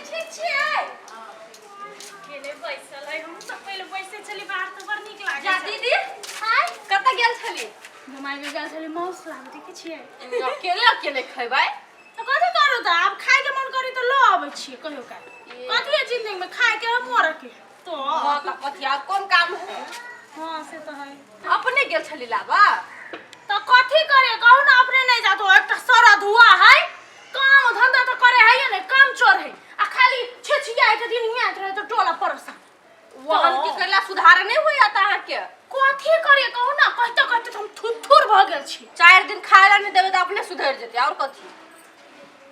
ठीक छियै? अकेले बैसल है, हम सब पहिले बैसे छली बाहर तऽ बड़ नीक लागै जा छल। दीदी। आय। कतऽ गेल छली? घुमाय के गेल छली मौस लाबे, देखै छियै? अकेले अकेले खेबै? तऽ कथी करू? तऽ आब खाय के मन करी तऽ लऽ अबै छियै कहियो काल। ए। कथी है जिंदगी में, खाय के है मरऽ के है तो। हाँ, तऽ कथी आब कोन काम है? हाँ, से तऽ है। अपने गेल छली लाबा? तऽ कथी करे कहू ने, अपने नहीं जातो। एकटा सरा धुआ है, काम धंधा तऽ करे है ने, काम चोर है आ खाली छेछिया के दिन हियाँ रहे तऽ टोला परेशान। वहन के कैला सुधार नहीं होई आता अहाँके? कथी करे कहू ना, कहते कहते तऽ हम थुथुर भऽ गेल छी। 4 दिन खाय ला नहीं देबै तऽ अपने सुधरि जेतै, और कथी?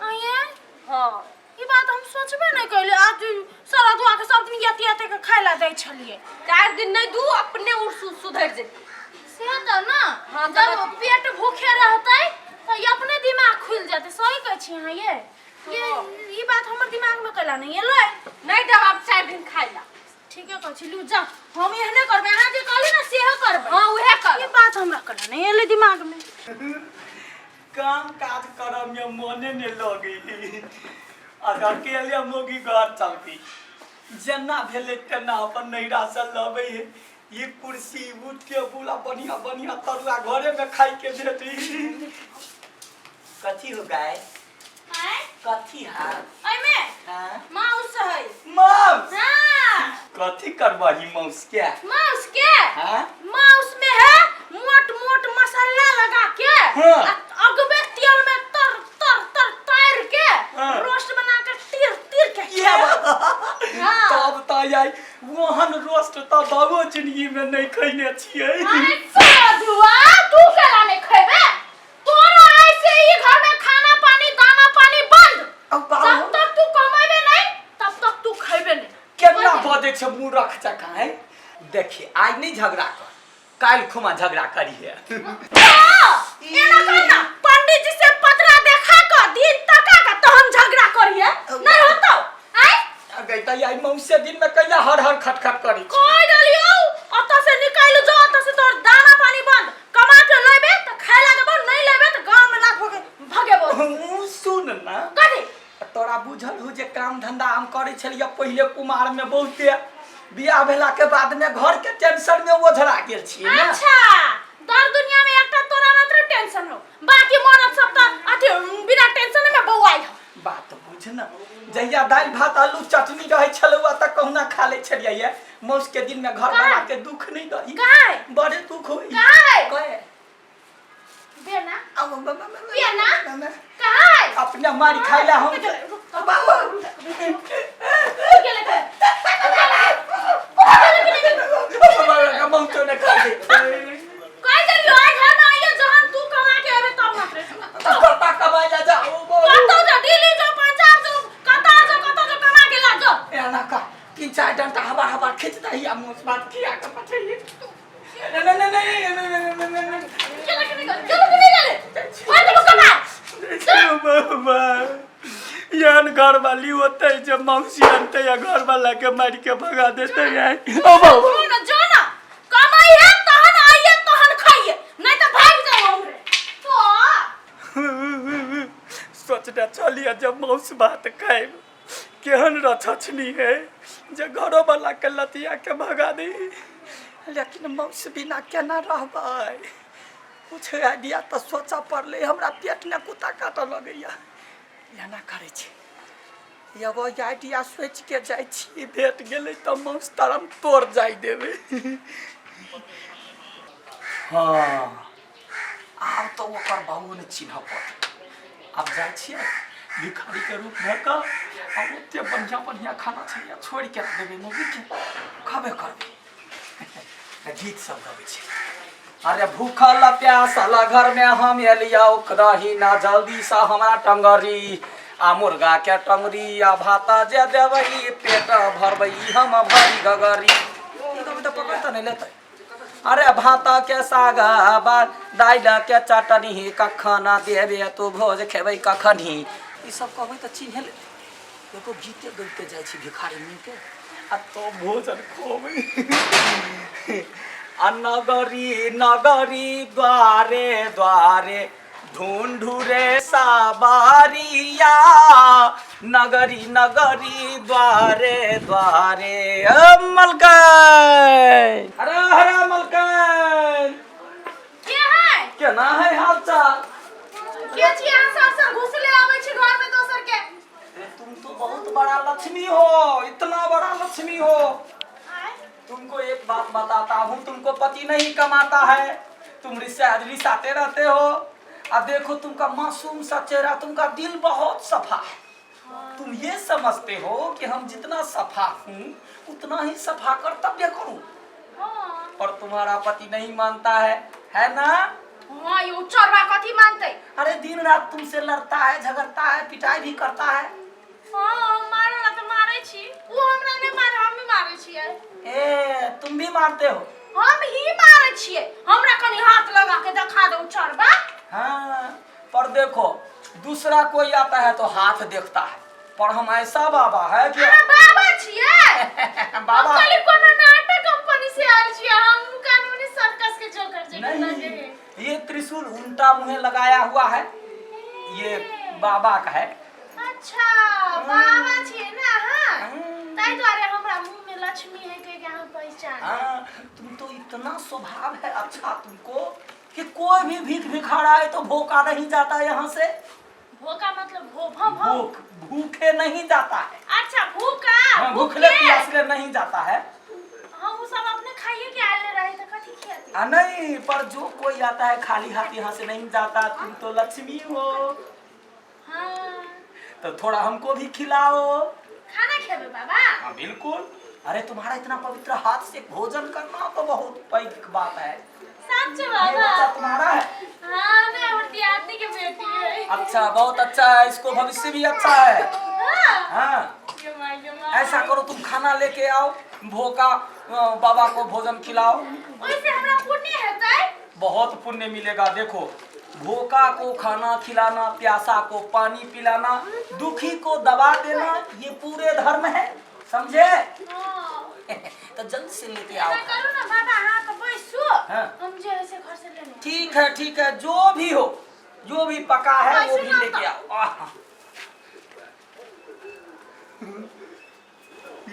आये। हाँ। ई बात हम सोचबे नहीं कैले। आज सारा दुआ के सब दिन याते याते के खाय ला दै छलिए। 4 दिन नहीं दू, अपने उ सुधरि जेतै। से तऽ ना। हाँ, तऽ जब पेट भूखे रहतै तऽ ई अपने दिमाग खुलि जेतै। सही कहै छी अहाँ। ये ई बात हमर दिमाग में कैला नहीं एलै? नहीं देब आब 4 दिन खाय ला। ठीके कहै छी। लू जाउ, हम एहने करबै, अहाँ जे कहली ने सेहो करबै। हाँ, उहे कर। ई बात हमरा कैला नहीं एलै दिमाग में? काम काज करऽ में मने ने लगे। आ अकेले मोगी घर चलबी, जेना भेलै तेना अपन नैहरा से लबै है। ई कुर्सी उठ के बुला, बढ़िया बढ़िया तरुआ घरे में खाइ के भेटी। कथी हो गाय? आँय? कथी हा? एहिमे? हाँ। माउस है। माउस? हाँ। कथी करबही माउस के? माउस के? हाँ। माउस में है मोट मोट मसाला लगा के आ अगबे तेल में तर तर तर तार के रोस्ट बना के तीर तीर के खेबै। हाँ। तब तऽ आई ओहन रोस्ट तऽ बाबो जिंदगी में नहीं खैने छियै। अरे साधुआ, तू केला नहीं खेबे? तोरा ऐसे ही घर में खाना पानी दाना पानी बंद। अब बाबू। जब तक तू कमेबे नहीं तब तक तू खेबे नहीं। केना बजै छै मूर्ख जकाँ है? देखी, आइ नहीं झगड़ा कर, काल्हि खुमा झगड़ा करिहे। एना कर ना, पंडित जी से पतरा देखा के दिन तका के तहन झगड़ा करिए, नहीं होतो आय। गई त आई मौसे दिन में कैला हर हर खटखट करी? कोई डलियो, अतः से निकाल जो, अतः से तोर दाना पानी बंद। कमा के लेबे त खाय ला देबो, नहीं लेबे त गांव में लात भगे भगेबो। हूँ, सुन ना। कथी? तोरा बुझल हो जे काम धंधा हम करै छलियै पहिले कुमार में बहुते, बियाह भेला के बाद में घर के टेंशन में ओझरा गेल छियै ने। अच्छा, दर दुनिया में एकटा तोरा मात्र टेंशन हो, बाकी मरद सब त अथी बिना टेंशन में बौआइ हो। बात बुझ न, जहिया दालि भात आलू चटनी रहै छलौ तऽ कहुना खा लै छलियै। ये मौस के दिन में घर वाला के दुख नहीं दही। कहाँ है? बड़े दुख होई। कहाँ है? कहे। बेना। अब ब- ब- ब- बेना? ब- कहाँ है? अपने मारी खाइ ला हम। बाबा। मौतो ने खा दे। कहि देलियो, आइ घर में आइयो, जहन तू कमा के एबे तब मात्र। कता कमाइ ला जाओ? कतौ जो, दिल्ली जो, पंजाब जो, कतार जो, कतौ जो, कमा के ला जो। एना का तीन चार डंटा हवा हवा खींच दही आ मुँह बात किया के पठैये। नहीं नहीं नहीं नहीं नहीं नहीं नहीं। चलो के निकल, चलो के निकल। फाड़ देबो कपार। बाबा, एहन घर वाली होते जब मौसी अनते या घर वाला के मार के भगा देते हैं। ओ बाबा। जो ना, जो ना, कमाई है तहन आइए तहन खाइए, नहीं तो भाग जाओ हमरे तो। सोचने चलिए जब मौस भात खाएब, केहन रछछनी है जे घरो वाला के लतिया के भगा दी, लेकिन मौस बिना केना रहबै? कुछ आइडिया तऽ सोचऽ पड़लै। हमरा पेट ने कुत्ता काटऽ लगैया। एना करै छी, एगो आइडिया सोचि के जाइ छी, भेट गेलै तऽ मौस तरम तोड़ जाइ देबै। हँ, आब तऽ ओकर बाबू ने चिन्हऽ पड़तै। आब जाइ छियै भिखारीके रूप धऽ कऽ आ ओते बढ़िआँ बढ़िआँ खाना छलैए, छोड़ि के देबै मौगीके, खबे करबै। गीत सब गबै छै। अरे भूखल प्यासल घर में हम एलियौ, रही ना जल्दी से हमरा टंगरी आ मुर्गा के टंगरी आ भात जे देबै, पेट भरबै हम भरी गगरी। ई गबै तऽ पकड़ तऽ नहि लेतै। अरे भात के साग बा दालि के चटनी, कखन देबे तू भोज, खेबै कखनी? ई सब कहबै तऽ चिन्हे लेतै। एगो गीते गबिते जाइ छी भिखारी मुँहके आ तब भोजन खुअबै। आ नगरी नगरी द्वारे द्वारे ढूंढू रे साबारिया नगरी नगरी द्वारे द्वारे। अ मलकाइन, हरा हरा मलकाइन। के है? केना है हाल चाल? के छी अहाँ? सब सब घुसले आबै छी घर में दोसर के। अरे तुम तो बहुत बड़ा लक्ष्मी हो, इतना बड़ा लक्ष्मी हो। आय? तुमको एक बात बताता हूँ, तुमको पति नहीं कमाता है, तुम रिसाते रहते हो। अब देखो तुमका मासूम सा चेहरा, तुमका दिल बहुत सफा है। तुम ये समझते हो कि हम जितना सफा हूँ उतना ही सफा कर्तव्य करूँ, पर तुम्हारा पति नहीं मानता है, है ना? हाँ, यो चोरवा कथी मानते? अरे दिन रात तुमसे लड़ता है, झगड़ता है, पिटाई भी करता है। हाँ, मारे ला तो मारे छी। वो हमरा नहीं मारे, हम ही मारे छियै। ए, तुम भी मारते हो? हम ही मारे छियै। हमरा कनी हाथ लगा के देखा दो चोरवा। हाँ, पर देखो दूसरा कोई आता है तो हाथ देखता है, पर हम ऐसा बाबा है कि अहाँ बाबा छियै? हम बाबा खाली कोनो नाटक कंपनी से आयल छियै, हम कानूनी सर्कस के जोकर जे नहीं, ये त्रिशूल उल्टा मुंह लगाया हुआ है, ये बाबा का है। अच्छा, बाबा छियै ना अहाँ? ताहि दुआरे हमरा मुंह में लक्ष्मी है कहि के अहाँ पहचान। हाँ, तुम तो इतना स्वभाव है अच्छा तुमको कि कोई भी भीख भिखार आए तो भूखा नहीं जाता यहाँ से। भोका मतलब भो भो भो? भूख, भूखे नहीं जाता है। अच्छा, भूखा। हाँ, भूखले प्यासले नहीं जाता है। हम उ सब अपने खाइए के आयल रहे त कथी खियाती? आ नहीं, पर जो कोई आता है खाली हाथ यहाँ से नहीं जाता। तुम तो लक्ष्मी हो। हाँ। तो थोड़ा हमको भी खिलाओ। खाना खेबे बाबा? हाँ बिल्कुल। अरे तुम्हारा इतना पवित्र हाथ से भोजन करना तो बहुत पैघ बात है। सच ये बाबा? बच्चा तुम्हारा है? हाँ, नहीं, हमर दियादनी के बेटी है। अच्छा, बहुत अच्छा है, इसको भविष्य भी अच्छा है। हाँ। हाँ। ये माँ, ये माँ। ऐसा करो, तुम खाना लेके आओ, भोका बाबा को भोजन खिलाओ। ओइसे हमरा पुण्य हेतै? बहुत पुण्य मिलेगा। देखो, भूखा को खाना खिलाना, प्यासा को पानी पिलाना, दुखी को दवा देना, ये पूरे धर्म है, समझे? हाँ। तो जल्द से लेके आओ। ऐसा करू ना बाबा, अहाँ तऽ बैसू। हाँ। हम जे है से घर से लेने। ठीक है, ठीक है, जो भी हो, जो भी पका है वो बैसू भी ना। लेके आओ। आहा।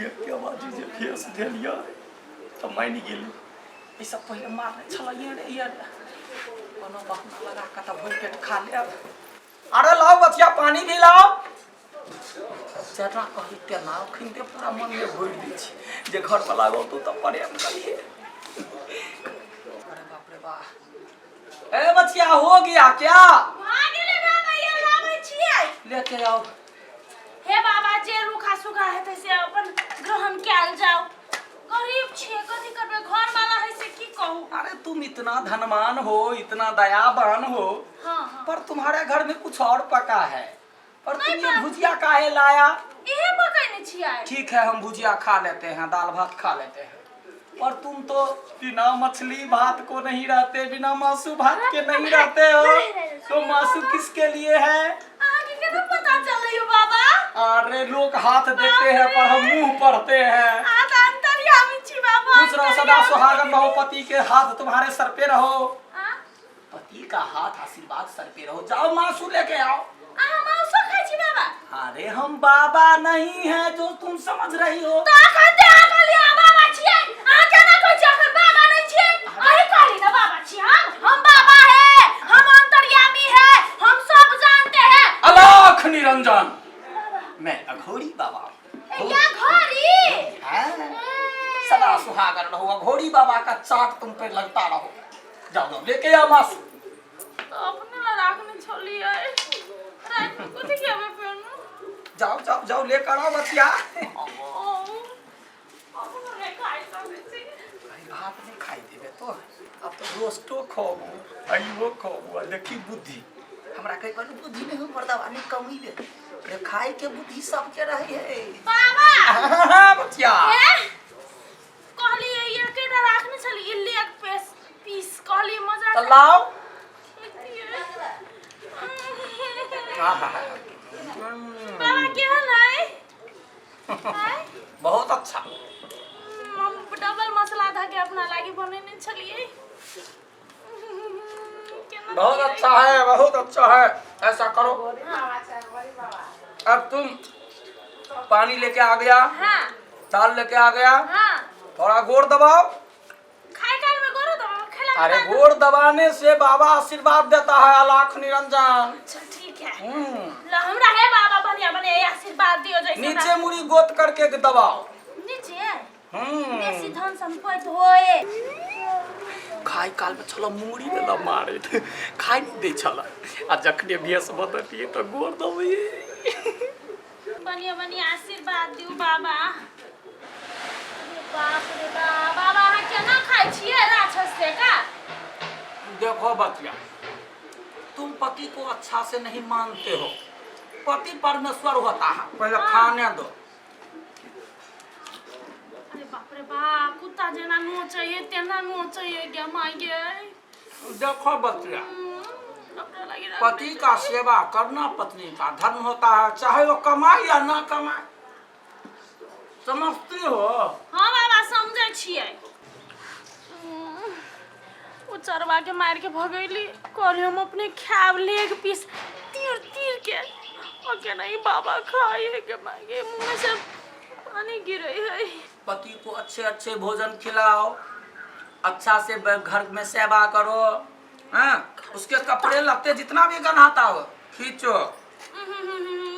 ये क्या बात है जे फेस देलियै तऽ मानि गेली। ई सब पहिले मारने छलै ये रे, ये रे। कोनो बहाना लगा कऽ तऽ भरि पेट खा लेब। अरे लाओ बचिया, पानी भी लाओ। जेना कहली तेना अखन के पूरा मनमे भरि दै छी जे घर पर लागल तू तऽ प्रेम करिहे। अरे बाप रे बा। ए बचिया, हो गया क्या? भऽ गेलै बाबा, ये लाबै छियै। लेके आओ। हे बाबा, जे रूखा सूखा हेतै से अपन ग्रहण कयल जाओ। गरीब छियै, कथी करबै? घर वाला है से की कहू। अरे तुम इतना धनवान हो, इतना दयावान हो, हाँ हाँ पर तुम्हारे घर में कुछ और पका है, पर नहीं। तुम ये भुजिया काहे लाया? इहे पकैने छियै। ठीक है, हम भुजिया खा लेते हैं, दाल भात खा लेते हैं, पर तुम तो बिना मछली भात को नहीं रहते, बिना मासू भात के नहीं रहते हो, तो मासू किसके लिए है? अहाँके केना पता चललै यौ बाबा? अरे लोग हाथ देखते हैं, पर हम मुंह पढ़ते हैं। अहाँ तऽ अंतर्यामी छी बाबा। खुश रहो, सदा सुहागन रहो, पति के हाथ तुम्हारे सर पे रहो। आ? पति का हाथ आशीर्वाद सर पे रहो। जाओ, मासू लेके आओ। अहाँ मांसो खाइ छी बाबा? अरे हम बाबा नहीं है जो तुम समझ रही हो। तऽ अखन जे अहाँ कहलियै अहाँ बाबा छियै, अहाँ केना कहै छियै अखन बाबा नहि छियै? अहीं कहली ने बाबा छी हम। हम बाबा है, हम अंतर्यामी है, हम सब जानते हैं। अलाख निरंजन, मैं अघोरी बाबा हूँ। ए, या घोरी। हाँ, सदा सुहागन रहो, अघोरी बाबा का चाट तुम पे लगता रहो। जाओ जाओ, लेके आओ मासू। तऽ अपने ला राखने छलियै, रातिमे कथी खेबै फेर? जाओ जाओ जाओ, लेकर आओ बचिया। अपनो नहि खाइ सकै छी। भाई, भात नहीं खाई देबे तो अब तो रोस्टो खाबू, अइबो खाबू। आ देखी बुद्धि, हमरा कहीं कहलू बुद्धि नहीं हो मर्दवा, नहीं कमी ले रे, खाए के बुद्धि सबके रहे है। बाबा। हाँ बचिया। ए, कहलियै एकेटा राखने छलियै लेग पीस, पीस कहलियै मजा। तो लाओ। खेतियै। आहा। बाबा, केहन है? आँय? बहुत अच्छा। हम डबल मसाला धऽ के अपना लागी बनेने छलियै। केना बहुत अच्छा है, बहुत अच्छा है। ऐसा करो, अब तुम पानी लेके आ गया, हाँ, दाल लेके आ गया, हाँ, थोड़ा गोड़ दबाओ। खाए काल में गोरो दबाओ, खेला के अरे बाद? गोड़ दबाने से बाबा आशीर्वाद देता है, अलाख निरंजन। अच्छा ठीक है। हम्म। ल हमरा है बाबा बढ़िया बढ़िया आशीर्वाद दियो जैसे नीचे मुड़ी गोत करके दबाओ। नीचे। हम्म। बेसी धन संपत्ति होए। खाय काल में छल मुड़ी ने ल मारे, खाय नहीं दै छल, आ जखने भेष बदलिए तऽ गोड़ दबैए। बढ़िया बढ़िया आशीर्वाद दियो बाबा। अरे बाप रे बाप, बाबा अहाँ केना खाइ छियै राक्षस जकाँ? देखो बच्चिया, तुम पति को अच्छा से नहीं मानते हो। पति परमेश्वर होता है, पहले खाने दो। अरे बाप रे बाप, कुत्ता जेना नोचैए तेना नोचैए गे माय गे। देखो बच्चिया, अपना लगी रख। पति का सेवा करना पत्नी का धर्म होता है, चाहे वो कमाए या ना कमाए, समझती हो? हाँ बाबा समझै छियै। ओ चरवा के मार के भगैली, कहली हम अपने खायब लेग पीस तीर तीर के, ओ के नहीं बाबा खाए के मांगे, मुंह में से पानी गिरे है। पति को अच्छे अच्छे भोजन खिलाओ, अच्छा से घर में सेवा करो, हाँ, उसके कपड़े लत्ते जितना भी गन्हाता हो खींचो।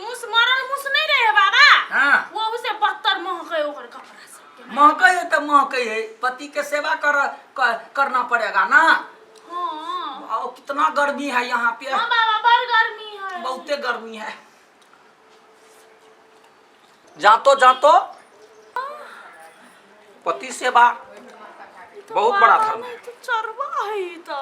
मुस मरल मुस नहीं रहे बाबा। हाँ। वो उसे बदतर महके ओकर कपड़ा सब। महकै है तो महकै है, पति के सेवा करना पड़ेगा ना। हाँ। और कितना गर्मी है यहाँ पे। हाँ बाबा बड़ गर्मी है। बहुते गर्मी है। जातो जातो पति सेवा बहुत बड़ा बाबा धर्म है। नहीं तो चरवा है ई तो।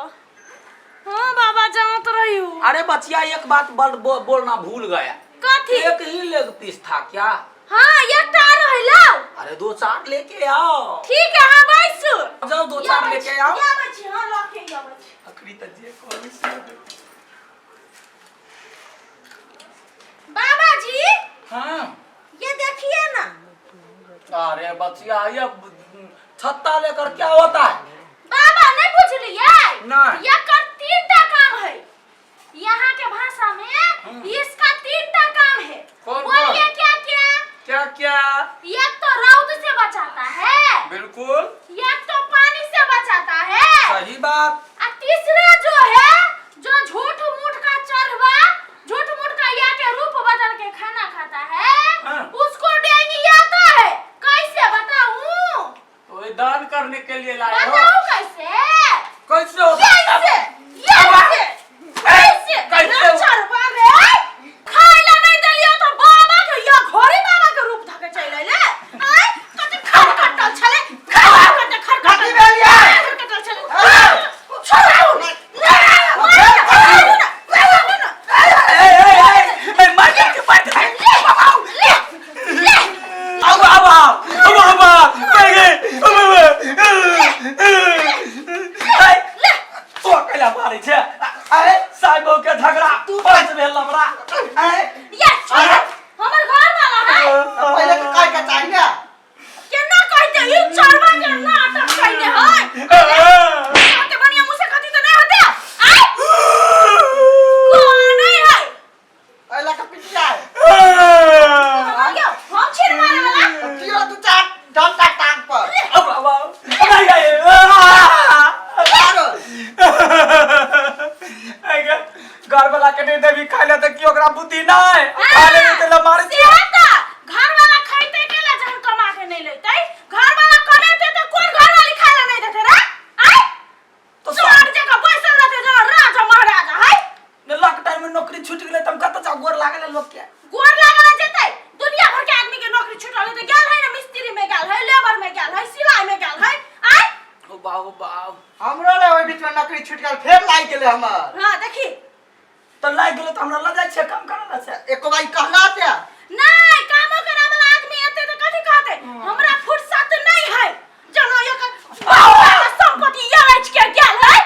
हाँ बाबा जात रही हूँ। अरे बचिया एक बात बोलना भूल गया। कथी? एक ही लेग पीस था क्या? हाँ एकटा रहे लाओ। अरे दो चार लेके आओ। ठीक है हाँ बैसू। जाओ दो चार लेके आओ। या बच्ची हाँ लके या बच्ची। अखरी त जे कहली से दे। बाबा जी हाँ ये देखिए ना। अरे बचिया ये छत्ता लेकर क्या होता है? बाबा नहीं पूछलिए? नहीं। एकर तीन टा काम है। यहाँ के भाषा में इसका तीन टा काम है। कौन बोलिए कौन? क्या क्या? क्या क्या? एक तो रौद से बचाता है। बिल्कुल। एक तो पानी से बचाता है। सही बात। और तीसरा जो है, जो झूठ मूठ का चरवा झूठ मूठ का या के रूप बदल के खाना खाता है, हाँ। उसको डेंगी आता है। कैसे बताऊं? तो ये दान करने के लिए लाए हो। बताऊं कैसे? कैसे होता है? कैसे? कैसे? कैसे? कैसे? चरवा रे खाइला नहीं देलियो तो बाबा के या घोड़ी बाबा के रूप धके चल अइले। आय कते खर कटल छले, खर कटल, खर कटल, कथी भेल यै? खर कटल छले। छोड़ू ना, छोड़ू ना, ए, ए, ए, ए, मार दे, मार दे। ले, ले, आऊ, आऊ, आऊ, आऊ, आऊ, आऊ, मर गए, आऊ, आऊ, आऊ, ए, तो कैला मारै छै? अरे साहेब के झगड़ा पंच भेल लबड़ा। ए, ये छोड़, हमर घर वाला है। पहिले के कह के चाही ने। केना कहते ई चरवा के नाटक कैले है? होते बढ़िया मुझसे कथी तो नहीं होते। आय कौन है? पहिले के पिटिया है। हम क्यों? हम छीन मारे वाला। दियो दू चार डंडा टांग पर। आऊ, आऊ, आऊ, नहीं, नहीं, आ, आरो घर वाला के नहीं देबी खाइ ले तऽ की ओकरा बुद्धि नहि? खाइ ले नहि तऽ मारै से तऽ घर वाला खैते केला जहन कमा के नहीं लेतै? घर वाला कमेते तऽ कोन घर वाली खाय ला नहीं देते रे? आय तो चोर जकाँ बैसल रहते जेना राजा महाराजा है। लॉकडाउन में नौकरी छूट गेलै तऽ हम कतऽ जाउ? गोर लागल है लोक के। गोर लागल जेतै? दुनिया भर के आदमी के नौकरी छूटल है तऽ गेल है ने, मिस्त्री में गेल है, लेबर में गेल है, सिलाई में गेल है। आय ओ बाबू बाबू, हमरो रे ओहि बीच में नौकरी छूट गेल, फेर लागि गेलै हमर। हाँ देखी तऽ लागि गेलै तऽ हमरा लऽ जाइ छियै काम करऽ लए से। एको बार कहला से नहीं, कामो करे वाला आदमी एते तऽ कथी कहते? हमरा फुर्सत नहीं है। जना एकर संपत्ति यैच के गेल है।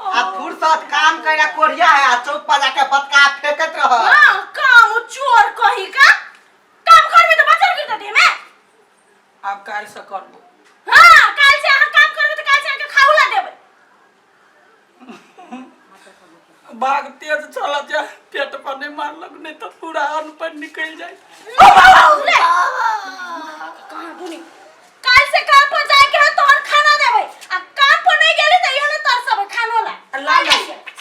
आ फुर्सत काम करा कोढ़िया है, आ चौक पर जाके बतका फेंकत रह। हाँ काम चोर कही का काम करबे तऽ बचल गिरते देह में। आब काल्हि से करबो। हाँ काल्हि से अहाँ काम करबे तऽ काल्हि से अहाँके खाउला देबै। भाग तेज छल जे पेट पर नहि मारलक, नहि तऽ पूरा अन्न पर निकलि जाय। कहाँ दुनी काल से काम पर जाए के है तोहर खाना देबै आ काम पर नहीं गेली त इहने तरसबै खानो ला। ला ना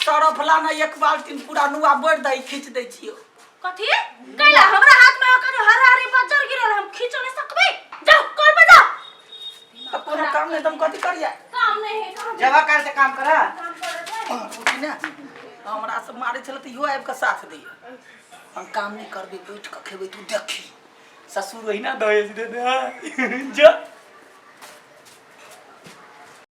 सरफ, ला ना एक बाल्टीन, पूरा नुआ बोरि दही, खींच दै छियौ। कथी कैला? हमरा हाथ में ओकर हरा हरी बज्जर गिरल, हम खींच नहीं सकबै। जाओ कल पर जाओ। तऽ कोनो काम नहि तऽ हम कथी करियै? काम नहीं है काम। जब काल से काम करा। काम करे जाए। उठी ने, हमरा से मारै छलै तऽ इहो आबि कऽ साथ दैया। हम काम नहि करबै, बैठ कऽ खेबै, तू देखी। ससुर ओहिना दहेज दे दे जा।